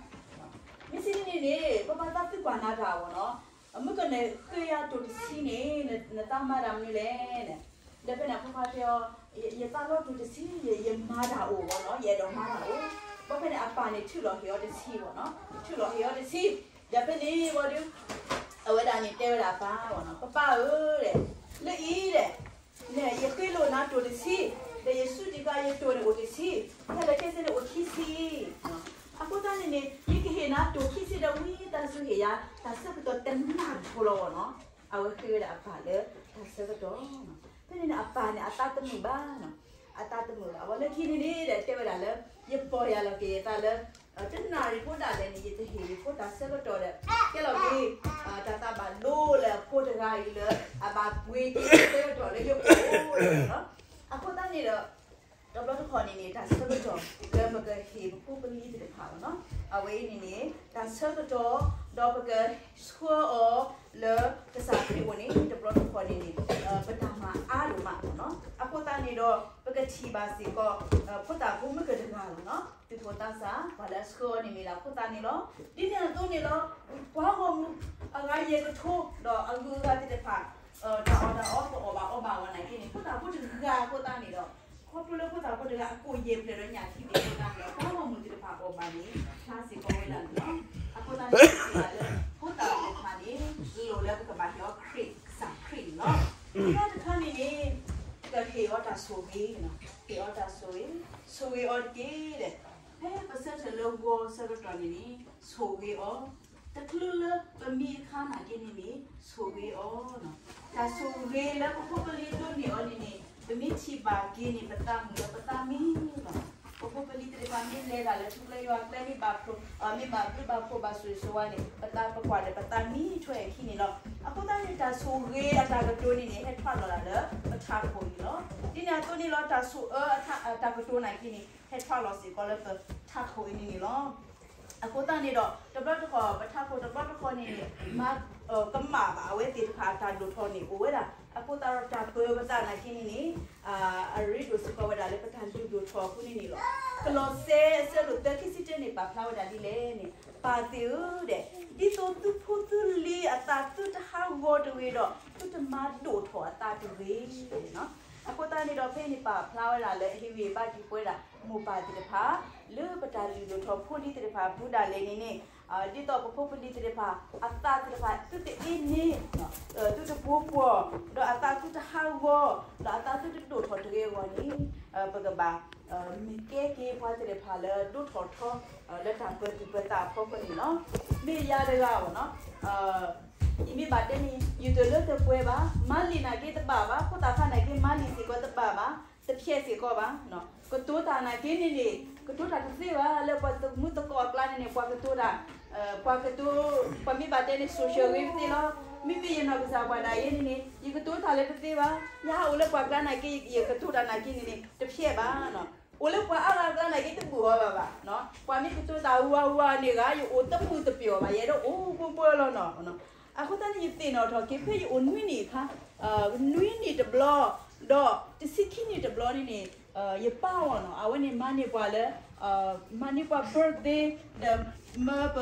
မ့ၢ်စံးဒ်န့ၣ်န့ၣ် ပၢ်ပၢ်သးသံကွၢ်နၤတၢ်ဝဲနီၤ, မုၣ်ကနၣ်ဃ့ယၤတိၢ်တဆံန့ၣ် နသးမၤတၢ်မနုၤလဲၣ်န့ၣ်. ဒီးဖဲန့ၣ်အဖိခွါတဲအီၤ ယသးလီၤတိၢ်တဆံ ယမၤတၢ်အိၣ်ဝဲနီၤ, ယအဲၣ်ဒိးမၤတၢ်အိၣ်. ဘၣ်ဖဲန့ၣ်အပၢ်န့ၣ်ထုးလီၤဟ့ၣ်အီၤတဆံဝဲနီၤ, ထုးလီၤဟ့ၣ်အီၤတဆံ. ဒီးဖဲန့ၣ်ဝံၤဒီး အဝဲဒၣ်န့ၣ်တဲဝဲဒၣ်အပၢ်ဝဲနီၤ, ပၢ်ပၢ်ဧၢဒီး, လၢအံၤဒီး န့ၣ် ယဃ့လိာ်နၤတိၢ်တဆံ, ဒီးယစူးတံၢ်ဃာ်ယတိၢ်န့ၣ်အိၣ်တဆံ, ခဲလၢာ်ခဲဆ့န့ၣ်အိၣ်ခံဆံ. အဃိသတးန့ၣ်န့ၣ် ယကဟ့ၣ်နၤတိၢ်ခံဆံဒီး ဝံသးစူၤဟ့ၣ်ယၤ တၢ်ဆၢကတီၢ်တနၣ်ရံၣ်ဖိလီၤဝဲနီၤ. အဝဲဃ့ဝဲဒၣ်အပၢ်လၢတၢ်ဆၢကတီၢ်. ဖဲန့ၣ်န့ၣ် အပၢ်န့ၣ် အသးတမုာ်ဘၣ်နီၤ, အသးတမုာ်ဘၣ်. အဝဲလၢခံန့ၣ်န့ၣ်ဒီးတဲဝဲဒၣ်လၢ ယပီၢ်ယၢ်လီၤက့ၤယသးလၢ တနၣ်ရံၣ်ဖိဒၣ်လဲာ်န့ၣ် ယတဟ့ၣ်ယဖိတၢ်ဆၢကတီၢ်ဒီး ကဲလီၤက့ၤ တၢ်သးဘၣ်ဒိလၢအဖိတဂၤအံၤလၢ အဘၣ်ပှ့ၤက့ၤတၢ်ဆၢကတီၢ်လၢယအိၣ်လီၤ. အဃိသတးန့ၣ်ဒီး တဘျီတခီၣ်န့ၣ်န့ၣ် တၢ်ဆၢကတီၢ်လၢပကဟ့ၣ်ပဖိပလံၤသ့ၣ်တဖၣ်လီၤနီၤ. အဝဲအံၤန့ၣ်န့ၣ် တၢ်ဆၢကတီၢ် ဒီးပကဆှၢအီၤလၢကစၢ်ခရံာ်အအိၣ်န့ၣ် တဘျီတခီၣ်န့ၣ်န့ၣ် ပတၢ်မၤအါဒိၣ်မးလီၤနီၤ. အဃိသတးန့ၣ်ဒီး ပကထံၣ်ဘၣ်စ့ၢ်ကီး ဖိသၣ်ဖိမုၣ်ကတဂၤလီၤနီၤ. သူၣ်ဘီၣ်သးစၢ် ပှၤလၢအဆှၢအီၤန့ၣ်မ့ၢ်ဒၣ်ဖိသၣ်န့ၣ်လီၤ. ဒ်န့ၣ်အသိးန့ၣ်လီၤ ပှၤဂီၢ်မုၢ်အဂၤယဲၢ်ကထိ ဒီးအဂုၤအဂၤသ့ၣ်တဖၣ် တၢ်အီၣ်တၢ်အီကအီၣ်ဘၣ်အီဘၣ်ဝဲနာ်က့န့ၣ် ဖိသၣ်ဖိတဂၤအဃိသတးန့ၣ်ဒီး ခီဖျိလၢဖိသၣ်ဖိတဂၤအကိၣ်ယဲၢ်ဖျၢၣ်ဒီးညၣ်ထံသ့ၣ်အဃိသတးန့ၣ်ဒီး ပှၤဂီၢ်မုၢ်သ့ၣ်တဖၣ်အီၣ်ဘၣ်န့ၣ် ဖျါစ့ၢ်ကီးဝဲဒၣ်န့ၣ်လီၤ. အဃိသတးန့ၣ် ပထံၣ်ဘၣ်လၢ ဖိသၣ်သ့ၣ်တဖၣ်န့ၣ် လိၣ်လၢပကဘၣ်ဟ့ၣ်အီၤခရံာ် ကစၢ်ခရံာ် ဆိၣ်ဂ့ၤ, ဟ့ၣ်အီၤတၢ်ဆိၣ်ဂ့ၤ, ဆိၣ်ဂ့ၤအီၤတက့ၢ်ဒီး, ဖဲပဆၢထၢၣ်လၢဂီၤဆၢကတီၢ်န့ၣ်န့ၣ် ဆိၣ်ဂ့ၤအီၤ, တချုးလၢပမံအခါနာ်က့န့ၣ်န့ၣ် ဆိၣ်ဂ့ၤအီၤ, တၢ်ဆိၣ်ဂ့ၤလၢပဖိပလံၤဒိးန့ၢ်အီၤန့ၣ်န့ၣ် ပမ့ၢ်ထံၣ်ဘၣ်က့ၤန့ၣ် ပသးမုာ်လၢပသးမံလီၤ. ပဖိပလံၤသ့ၣ်တဖၣ်မ့ၢ်လဲၤတၢ်လၢထူကျဲယွၤကျဲ မ့ၢ်ဘၣ်ဖျိ, မ့ၢ်ဘၣ်ဘျုးဘၣ်ဖှိၣ်ဘၣ်ဆိၣ်ဂ့ၤဆိၣ်ဝါန့ၣ် ပသးပကွၢ်ဒီးပသးမံထွဲအခံန့ၣ်လီၤ. အဃိသတးန့ၣ် တၢ်ဆိၣ်ဂ့ၤအတၢ်ကတိၤန့ၣ်န့ၣ် ဟဲထွဲလီၤဒၣ်လၢပထးခိၣ်န့ၣ်လီၤ. ဒ်န့ၣ်အသိးန့ၣ်လီၤ တၢ်ဆိၣ်အၢအတၢ်ကတိၤနာ်က့န့ၣ် ဟဲထွဲလီၤစ့ၢ်ကီးလၢပထးခိၣ်အံၤန့ၣ်န့ၣ်လီၤ. အဃိသတးန့ၣ်ဒီး တဘျီတခီၣ် ပထးခိၣ်တဘျီတခီၣ်န့ၣ်န့ၣ် မၤ ကမၣ်ဘၣ်အဝဲသ့ၣ်တဖၣ်အတၢ်ဒိၣ်ထီၣ်န့ၣ်အိၣ်ဝဲဒၣ်. အဃိသတးဒီးတၢ်ပၢၤပသးနာ်က့န့ၣ်န့ၣ် အရ့ဒိၣ်စ့ၢ်ကီးဝဲဒၣ်လၢပတၢ်လုၢ်ဒိၣ်ထီၣ်အဃိန့ၣ်န့ၣ်လီၤ. ကလီးစဲအဆၢဒိၣ်သၢခံဆံတၢန့ၣ် ပာ်ဖျါဝဲဒၣ်ဒ်လဲၣ်န့ၣ် ပၢ်သ့ၣ်ဧၢဒီး ဒ်သိးသုဖိသုလံၤအသးသုတဟးဂီၤတဂ့ၤဒီး သုတမၤဒိၣ်ထီၣ်အသးတဂ့ၤ. အဃိသတးန့ၣ်ဒီး ဖဲအံၤန့ၣ်ပာ်ဖျါဝဲဒၣ်လၢအဟ့ၣ်ဂံၢ်ဟ့ၣ်ဘါက့ၤပဝဲဒၣ် မိၢ်ပၢ်သ့ၣ်တဖၣ် လၢပတၢ်လုၢ်ဒိၣ်ထီၣ်ဖိလံၤသ့ၣ်တဖၣ်အပူၤဒၣ်လဲာ်န့ၣ်န့ၣ် ဒ်သိးပဖိပလံၤသ့ၣ်တဖၣ် အသးသ့ၣ်တဖၣ် သုတအ့န့ၣ် သုတပှိၤပှီၢ် ဒီးအသးသုတဟးဂီၤ ဒီးအသးသုတဒိၣ်ထီၣ်တဂ့ၤအဂီၢ်န့ၣ် ပကဘၣ် မ့ၢ်ကဲက့ၤပှၤသ့ၣ်တဖၣ်လၢဒိၣ်ထီၣ်ထီ လၢတၢ်ပၢၤသူၣ်ပၢၤသးအဖီခိၣ်န့ၣ်လီၤ. မ့ၢ်ယၤတဂၤဘၣ်နီၤ ယမ့ၢ်ဘၣ်တဲန့ၣ် ယတလၢတပှဲၤဘၣ်, မၤလံာ်နာ်က့တဘၣ်ဘၣ်, ဖိသၣ်ခွါနာ်က့ မၤလံာ်စ့ၢ်ကီးတဘၣ်ဘၣ်, တဖျဲးစ့ၢ်ကီးဘၣ်. ကတိၤတၢ်နာ်က့န့ၣ်န့ၣ် ကတိၤတၢ်တသ့ဘၣ်, လၢပှၤသမူသကိးအကျါန့ၣ်န့ၣ် ပှၤကတိၤတၢ် ပှၤကတိၤ ပှၤမ့ၢ်ဘၣ်တဲန့ၣ် social ဂ့ၤတသ့လီၤ. မ့မ့ၢ်ယနီၢ်ကစၢ်ပှၤဒၣ်ယဲန့ၣ်န့ၣ် ယကတိၤတၢ်လၢတသ့ဘၣ်, ယဟးအိၣ်လၢပှၤကျါနာ်က့ ယကတိၤတၢ်နာ်က့န့ၣ်န့ၣ် တဖျဲးဘၣ်. အိၣ်လၢပှၤအါဂၤအကျါနာ်က့ တဘူၣ်အီၤဘၣ်ဘၣ်. ပှၤမ့ၢ်ကတိၤတၢ်ဝါဝါန့ၣ်ဂၤ ယအိၣ်တဘူၣ်တပျီၤဘၣ်, ယအဲၣ်ဒိးအိၣ်ဘှီဘှီလီၤနီၤ. အဃိသတးန့ၣ် ယသ့ၣ်နီၣ်ထီၣ်က့ၤ ဖဲယအိၣ်နွံနံၣ်အခါ နွံနံၣ်တဘျီ ဒီးတဆံခံနံၣ်တဘျီန့ၣ်န့ၣ် ယပၢ်အီၤနီၤ အဝဲန့ၣ်မၤန့ၢ်ပှၤလၢ မၤန့ၢ်ပှၤ birthday ဒီးမၢပ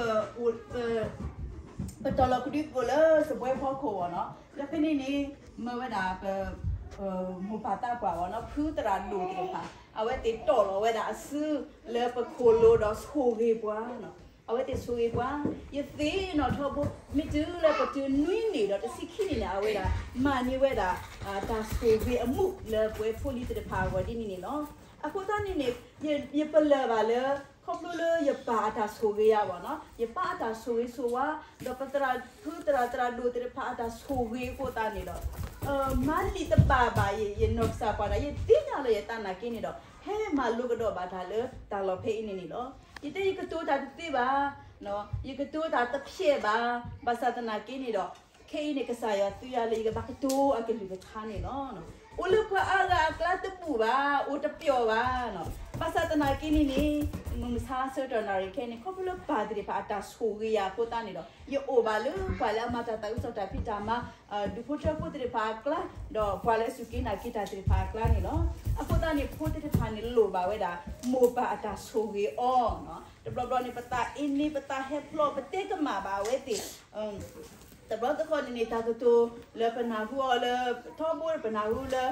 ပတီၢ်လီၤကဒုကပိာ်လၢစပွဲဖီခိၣ်အဂီၢ်နီၤ. လၢဖဲန့ၣ်န့ၣ် မၢဝဲဒၣ်ပ မိၢ်ပၢ်သးပှၢ်အဂီၢ်နီၤ ဖုသရၣ်ဒိၣ်သ့ၣ်တဖၣ် အဝဲသ့ၣ်တီၢ်လီၤဝဲဒၣ်အစုလၢပခိၣ်လိၤဒီးဆိၣ်ဂ့ၤပှၤနီၤ. အဝဲသ့ၣ်ဆိၣ်ဂ့ၤပှၤ ယသ့ၣ်နီၣ်ထီဘိ မ့ၢ်တုၤလၢပတုၤနွံနံၣ်ဒီးတဆံခံနံၣ်န့ၣ် အဝဲဒၣ် မၤန့ၢ်ဝဲဒၣ် တၢ်ဆိၣ်ဂ့ၤအမူးလၢပဝဲဖိလံၤသ့ၣ်တဖၣ်အဂီၢ်ဒ်န့ၣ်န့ၣ်လီၤ. အဃိသတးန့ၣ်န့ၣ် ယပလၢၢ်ဘၣ်လၢ ခီဖျိလၢယပၢ်အတၢ်ဆိၣ်ဂ့ၤယၤဘၣ်နီၤ ယပၢ်အတၢ်ဆိၣ်ဂ့ၤဆိၣ်ဝါ ဒီးပသရၣ်ဖုသရၣ် သရၣ်ဒိၣ်သ့ၣ်တဖၣ်အတၢ်ဆိၣ်ဂ့ၤအဃိသတးန့ၣ်ဒီး မၤလံာ်တဘၣ်ဘၣ် ယနီၢ်ကစၢ်ပှၤဒၣ် ယသ့ၣ်ညါလၢယသးနာ်က့န့ၣ်ဒီး ဟဲမၤလိကဒီးဘၣ်တၢ်လၢတၢ်လီၢ်ဖဲအံၤန့ၣ်န့ၣ်လီၤ. ယတဲယကတိၤတၢ်တသ့ဘၣ်, ယကတိၤတၢ်တဖျဲးဘၣ်, ဘၣ်ဆၣ်သနာ်က့န့ၣ်ဒီး ခဲအံၤန့ၣ် ကစၢ်ယွၤသူယၤလၢယကဘၣ်ကတိၤအကလုၢ်ကထါန့ၣ်လီၤ. အိၣ်လၢပှၤအါဂၤအကျါတဘူၣ်ဘၣ်, အိၣ်တပျီၤဘၣ်, ဘၣ်ဆၣ်သနာ်က့န့ၣ်န့ၣ် မုၢ်မဆါဆၢကတီၢ်နၣ်ရံၣ်ခဲအံၤန့ၣ် ခီဖျိလၢပၢ်သ့ၣ်တဖၣ်အတၢ်ဆိၣ်ဂ့ၤယၤအဃိသတးန့ၣ်ဒီး ယအိၣ်ဘၣ်လၢပှၤလၢအမၤတၢ်သးခုကစီၣ်တၢ်ဖံးတၢ်မၤ ဒူၣ်ဖိထၢဖိသ့ၣ်တဖၣ်အကျါ, ဒီးပှၤလၢအစူၢ်က့ၤနာ်က့ၤတၢ်သ့ၣ်တဖၣ်အကျါန့ၣ်လီၤ. အဃိသတးန့ၣ် ဖိသ့ၣ်တဖၣ်န့ၣ်လိၣ်ဘၣ်ဝဲဒၣ် မိၢ်ပၢ်အတၢ်ဆိၣ်ဂ့ၤအီၤ, တဘျီဘျီန့ၣ် ပသးအ့န့ၣ် ပသးဟဲဖျိး ပတဲကမၣ်ဘၣ်အဝဲသ့ၣ် တဘျီတခီၣ်န့ၣ်န့ၣ် တၢ်ကတိၤလၢပနၢ်ဟူအီၤလၢ ထီဘိပနၢ်ဟူလၢ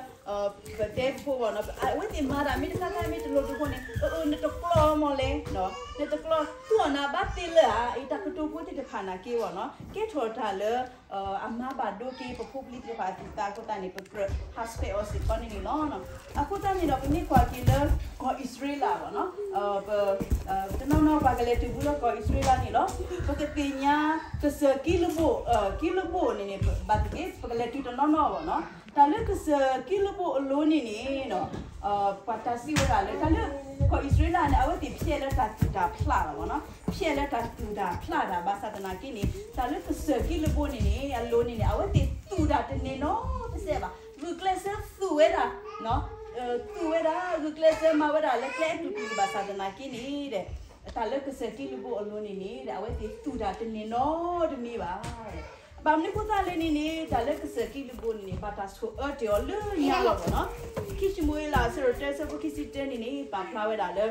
ပတဲဖိအဂီၢ်နီၤ အဝဲသ့ၣ်မၤတၢ်မ့ၢ်တခါခါမ့ၢ်တလိၤတဃိန့ၣ် အၢ နတကျီၢ်မီၢ်လဲၣ်, နတကျီၢ်သူၣ်အီၣ်နၤဘၣ်သ့လၢဧါ, အံၤတၢ်ကတိၤဖိသ့ၣ်တဖၣ်နာ်က့အဂီၢ်နီၤ ကဲထီၣ်တၢ်လၢ အမၤဘၣ်ဒိက့ၤပဖိပလံၤသ့ၣ်တဖၣ်အသူၣ်အသးအဃိသတးန့ၣ် ပကြၢးဟးဆှဲးအီၤစ့ၢ်ကီးန့ၣ်န့ၣ်လီၤ. အဃိသတးန့ၣ်ဒီး ပမ့ၢ်ကွၢ်က့ၤလၢကီၢ်အံၣ်စရ့လးအဂီၢ်နီၤ တနီၤနီၤပှၤကလဲၤတုၤဘူးလၢကီၢ်အံၣ်စရ့လးန့ၣ်လီၤ. ပကသ့ၣ်ညါကစၢၢ်ကံလဘိၣ်, ကံလဘိၣ်န့ၣ်န့ၣ် ဘၣ်သ့ၣ်သ့ၣ် ပကလဲၤတုၤတနီၤနီၤအဂီၢ်နီၤ တၢ်လၢကစၢၢ်ကံလဘိၣ်အလိၤန့ၣ်န့ၣ် ပှၤတၢ်စံးဝဲဒၣ်လၢ တၢ်လၢကီၢ်အံၣ်စရ့လးန့ၣ် အဝဲသ့ၣ်ဖျဲးလၢတၢ်သူၣ်တၢ်ဖျးလီၤဘၣ်နီၤ ဖျဲးလၢတၢ်သူၣ်တၢ်ဖျးတၢ် ဘၣ်ဆၣ်သနာ်က့န့ၣ် တၢ်လၢကစၢၢ်ကံလဘိၣ်န့ၣ်န့ၣ် အလိၤန့ၣ်န့ၣ် အဝဲသ့ၣ်သူၣ်တၢ်တန့ၢ်နီတစဲးဘၣ် ဂုာ်ကျဲးစၢးသူၣ်ဝဲဒၣ် သူၣ်ဝဲဒၣ် ဂုာ်ကျဲးစၢးမၤဝဲဒၣ်လၢကျဲအတူၢ်တူၢ် ဘၣ်ဆၣ်သနာ်က့န့ၣ်ဒီး တၢ်လၢကစၢၢ်ကံလဘိၣ်အလိၤန့ၣ်န့ၣ် အဝဲသ့ၣ်သူၣ်တၢ်တန့ၢ်နီတမံၤဘၣ်. ဘၣ်မနုၤအဃိသတးလဲၣ်န့ၣ်န့ၣ် တၢ်လၢကစၢၢ်ကံလဘိၣ်န့ၣ်န့ၣ် ဘၣ်တၢ်ဆိၣ်အၢတ့ၢ်အီၤလၢညါလီၤဘၣ်နီၤ ခံၡမူၤအ့လး အဆၢဒိၣ်တၢ အဆၢဖိခံဆံတၢန့ၣ်န့ၣ် ပာ်ဖျါဝဲဒၣ်လၢ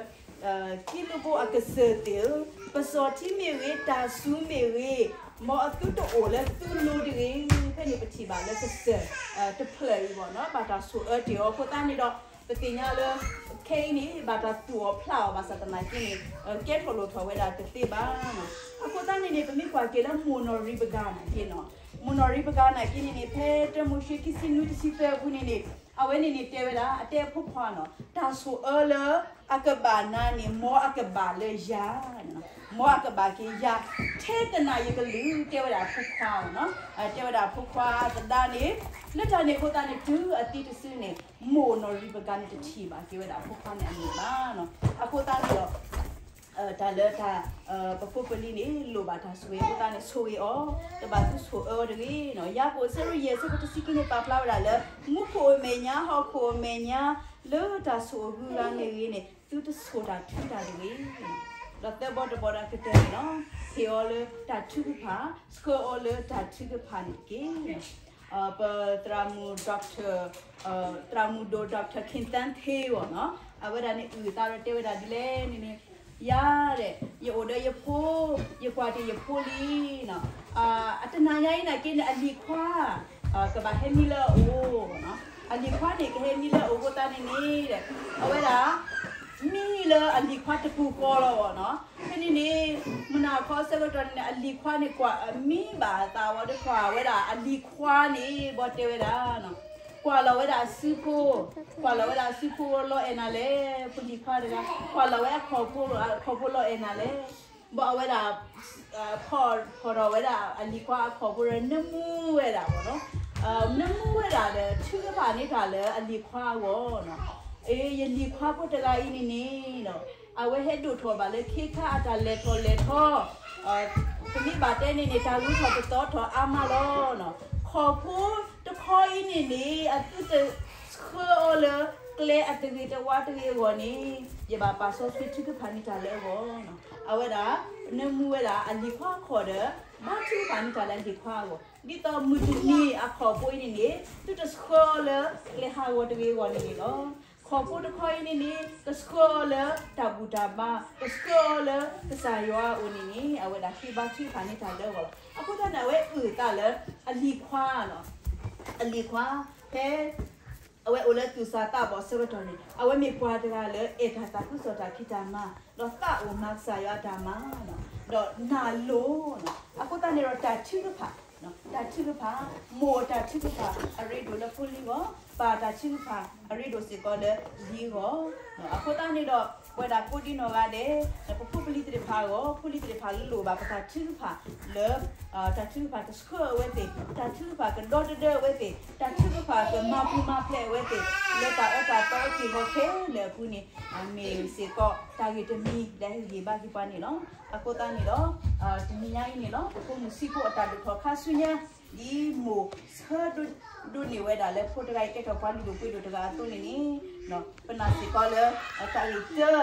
ကံလဘိၣ်အကစၢၢ်သ့ၣ်ဧၢ, ပစီၣ်ထံမ့ၢ်ဂ့ၤ, တၢ်စူၤမ့ၢ်ဂ့ၤ, မ်အသုတအိၣ်လၢသုလိၤတဂ့ၤ. ဖဲန့ၣ်ပထံၣ်ဘၣ်လၢကစၢၢ်တဖျၢၣ်အံၤဘၣ်နီၤ ဘၣ်တၢ်ဆိၣ်အၢတ့ၢ်အီၤအဃိသတးန့ၣ်ဒီး ပသ့ၣ်ညါလၢ ခဲအံၤန့ၣ် ဘၣ်တၢ်သူၣ်အီၤဖျးအီၤဘၣ်ဆၣ်သနာ်က့န့ၣ် ကဲထီၣ်လိၣ်ထီၣ်ဝဲဒၣ်တသ့ဘၣ်နီၤ. အဃိသတးန့ၣ်န့ၣ် ပမ့ၢ်ကွၢ်က့ၤလၢမိၢ်နီၢ်ရံးပကၤနာ်က့နီၤ, မိၢ်နီၢ်ရံးပကၤနာ်က့န့ၣ်န့ၣ် ဖဲတၢမိၤၡ့ခံဆံနွံတဆံသၢအပူၤန့ၣ်န့ၣ် အဝဲန့ၣ်န့ၣ်တဲဝဲဒၣ် အတဲအဖိခွါနီၤ, တၢ်ဆိၣ်အၢလၢအကဘၣ်နၤန့ၣ် မ်အကဘၣ်လၢယၤ, မ်အကဘၣ်က့ၤယၤ ထဲတနၤယကလုၢ် တဲဝဲဒၣ်အဖိခွါနီၤ, တဲဝဲဒၣ်အဖိခွါသဒါန့ၣ်, လၢတၢ်န့ၣ်အဃိသတးန့ၣ် တုၤအသံတစုန့ၣ် မိၢ်နီၢ်ရံပကၤန့ၣ်တထံၣ်ဘၣ်က့ၤဝဲဒၣ်အဖိခွါန့ၣ်အမံၤဘၣ်နီၤ. အဃိသတးန့ၣ်ဒီး တၢ်လၢတၢ် ပဖိပလံၤန့ၣ် လိၣ်ဘၣ်တၢ်ဆိၣ်ဂ့ၤအဃိသတးန့ၣ် ဆိၣ်ဂ့ၤအီၤ, တဘၣ်သူဆိၣ်အၢအီၤတဂ့ၤနီၤ. ယၤကိာ်အဆၢဒိၣ်ယဲၢ် အဆၢဖိတဆံခံန့ၣ် ပာ်ဖျါဝဲဒၣ်လၢ မူခိၣ်အမဲာ်ညါ ဟီၣ်ခိၣ်အမဲာ်ညါ လၢတၢ်ဆိၣ်အဂုၤအဂၤမ့ၢ်ဂ့ၤန့ၣ် သုတဆိၣ်တၢ်ထုတၢ်တဂ့ၤ. ဒီးသၢဘီတဘီဒီးကတၢၢ်န့ၣ်လီၤ. ဟ့ၣ်အီၤလၢတၢ်ထုကဖၣ်, ဆှၢအီၤလၢတၢ်ထုကဖၣ်န့ၣ်တက့ၢ်. ပသရၣ်မုၣ် doctor သရၣ်မုၣ်ဒိၣ် doctor ခ့ၣ်သၣ်ထ့အီၤနီၤ, အဝဲဒၣ်န့ၣ်အုၣ်အသးဒီးတဲဝဲဒၣ်ဒ်လဲၣ်န့ၣ်န့ၣ်, ယၤဒီး ယအိၣ်ဒီးယဖိ, ယကွၢ်တ့ၢ်ယဖိလံနီၤ, အတနၤညါအံၤနာ်က့န့ၣ် အလံၤခွါ ကဘၣ်ဟဲမံလၢအအိၣ်နီၤ, အလံၤခွါန့ၣ် ကဟဲမံလၢအအိၣ်အဃိသတးန့ၣ်န့ၣ်ဒီး အဝဲဒၣ် မံလၢအလံၤခွါတပူၤဃီလီၤနီၤ. ဖဲန့ၣ်န့ၣ် မုၢ်နၤခီဆၢကတီၢ်န့ၣ် အလံၤခွါန့ၣ် ကွၢ်မံဘၣ်အသးဝဲဒီး ကွၢ်ဝဲဒၣ်အလံၤခွါန့ၣ် ဘီတဲဝဲဒၣ် ကွၢ်လီၤဝဲဒၣ်အစုဖိ, ကွၢ်လီၤဝဲဒၣ်အစုဖိလီၤအဲၣ်နၤလဲၣ်, ဖိလံၤခွါတဂၤ ကွၢ်လီၤဝဲအခီၣ်ဖိ, အခီၣ်ဖိလီၤအဲၣ်နၤလဲၣ်, ဘၣ်အဝဲဒၣ် ဖီၣ်ထီၣ်ဝဲဒၣ်အလံၤခွါအခီၣ်ဖိဒီး နၢမူဝဲဒၣ်ဘၣ်နီၤ, နၢမူဝဲဒၣ်ဒီး ထုကဖၣ်န့ၢ်တၢ်လၢအလံၤခွါအဂီၢ်နီၤ. အ့ ယလံၤခွါဖိတဂၤအံၤန့ၣ်န့ၣ် အဝဲဟဲဒိၣ်ထီၣ်ဘၣ်လၢခ့ခါအတၢ်လဲၤထီၣ်လဲၤထီ, ပမ့ၢ်ဘၣ်တဲန့ၣ်န့ၣ် တၢ်ဂုၤထီၣ်ပသီထီၣ်အါမးလီၤ. ခီၣ်ဖိတခီအံၤန့ၣ်န့ၣ် အသုတဆှၢအီၤလၢကျဲအတဂ့ၤတဝါတဂ့ၤအဂီၢ်န့ၣ် ယဘၣ်ပာ်စီဆှံထုကဖၣ်န့ၢ်တၢ်လၢအဂီၢ်. အဝဲဒၣ် နၢမူဝဲဒၣ်အလံၤခွါအခီၣ်ဒီး ဘါထုကဖၣ်န့ၢ်တၢ်လၢအလံၤခွါအဂီၢ်, ဒ်သိးမုၢ်တနံၤအခီၣ်ဖိအံၤန့ၣ်န့ၣ် သုတဆှၢအီၤလၢကျဲဟးဂီၤတဂ့ၤအဂီၢ်န့ၣ်န့ၣ်လီၤ. ခီၣ်ဖိတခီအံၤန့ၣ်န့ၣ် ကဆှၢအီၤလၢတၢ်ဘူၣ်တၢ်ဘါ, ကဆှၢအီၤလၢကစၢ်ယွၤအအိၣ်န့ၣ်န့ၣ် အဝဲဒၣ်ဃ့ဘါထုကဖၣ်န့ၢ်တၢ်လၢအဂီၢ်လီၤ. အဃိသတးန့ၣ် အဝဲအုၣ်အသးလၢအလံၤခွါလီၤ. အလံၤခွါ ဖဲ အဝဲအိၣ်လၢသူၣ်စၢ်သးဘီၣ်အဆၢကတီၢ်န့ၣ် အဝဲမ့ၢ်ပှၤတဂၤလၢ အဲၣ်တၢ်သးခုကစီၣ်တၢ်ဖံးတၢ်မၤ, ဒီးသးအိၣ်မၤကစၢ်ယွၤအတၢ်မၤ, ဒီးနာ်လိၤ, အဃိသတးန့ၣ်ဒီးတၢ်ထုကဖၣ်, တၢ်ထုကဖၣ်, မိၢ်တၢ်ထုကဖၣ် အရ့ဒိၣ်လၢဖိလံၤအဂီၢ်, ပၢ်တၢ်ထုကဖၣ် အရ့ဒိၣ်စ့ၢ်ကီးလၢလံၤအဂီၢ်, အဃိသတးန့ၣ်ဒီး ပဝဲဒၣ်ကိးဒံနီၢ်ဂၤဒဲး ပဖိပလံၤသ့ၣ်တဖၣ်အဂီၢ်, ဖိလံၤသ့ၣ်တဖၣ်လိၣ်ဘၣ်ပတၢ်ထုကဖၣ်လၢ တၢ်ထုကဖၣ်ကဆှၢအဝဲသ့ၣ်, တၢ်ထုကဖၣ်ကဒီတဒၢအဝဲသ့ၣ်, တၢ်ထုကဖၣ်ကမၤပူၤမၤဖျဲးအဝဲသ့ၣ် လၢတၢ်အၢတၢ်သီအက့ၢ်အဂီၤခဲလၢာ်အပူၤန့ၣ် မ့ၢ်စ့ၢ်ကီးတၢ်ဂ့ၢ်တမံၤလၢဟ့ၣ်ဂံၢ်ဘါက့ၤပှၤန့ၣ်လီၤ. အဃိသတးန့ၣ်ဒီး တနံၤညါအံၤန့ၣ်လီၤ ပဖိမုၣ်ဆံးဖိအတၢ်ဒိၣ်ထီၣ်ခါဆူညါ ဒ်မိၢ်ဆၢဒိးန့ၢ်ဝဲဒၣ်လၢဖိတဂၤအံၤ ကဲထီၣ်ပှၤလုၢ်ဒိၣ်ပှ့ၤဒိၣ်တဂၤအသိးန့ၣ်န့ၣ် ပနာ်စ့ၢ်ကီးလၢ တၢ်ဂ့ၢ်တၢ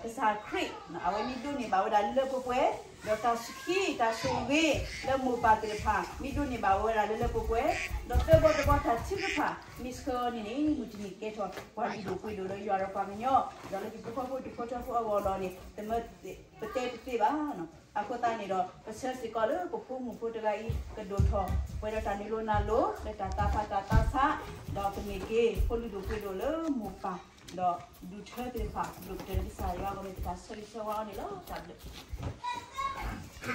ကစၢ်ခရံာ် အဝဲမ့ၢ်ဒိးန့ၢ်ဘၣ်ဝဲဒၣ်လၢပှဲၤပှဲၤ, ဒီးတၢ်ဆူၣ်ခံတၢ်ဆိၣ်ဂ့ၤလၢမိၢ်ပၢ်သ့ၣ်တဖၣ် မ့ၢ်ဒိးန့ၢ်ဘၣ်ဝဲဒၣ်လၢလၢပှဲၤပှဲၤ, ဒီးသၢဘီတဘီတၢ်ထုကဖၣ် မ့ၢ်ဆှၢအီၤန့ၣ်န့ၣ် မုၢ်တနံၤကဲထီၣ်ပှၤလုၢ်ဒိၣ်ပှ့ၤဒိၣ်လၢယွၤဒီးပှၤကညီ, ဒီးလၢပဖိပဖိတဖိထၢဖိအဂီၢ်လီၤန့ၣ် တမၢ ပတဲတသ့ဘၣ်. အဃိသတးန့ၣ်ဒီး ပဆၢစ့ၢ်ကီးလၢပဖိမုၣ်ဖိတဂၤအံၤ ကဒိၣ်ထီၣ် ပှဲၤဒီးတၢ်နုာ်လီၤနုာ်လီၤ လၢတၢ်သးဖးတၢ်သးဆး, ဒီးကမ့ၢ်က့ၤဖိလုၢ်ဒိၣ်ပှ့ၤဒိၣ်လၢမိၢ်ပၢ်, ဒီးဒူၣ်ထၢသ့ၣ်တဖၣ် ဒိၣ်ကတၢၢ်လၢကစၢ်ယွၤအဂီၢ် မ့ၢ်ပတၢ်ဆၢဂ့ၤဆၢဝါအီၤန့ၣ်လီၤ. တၢ်ဘျုး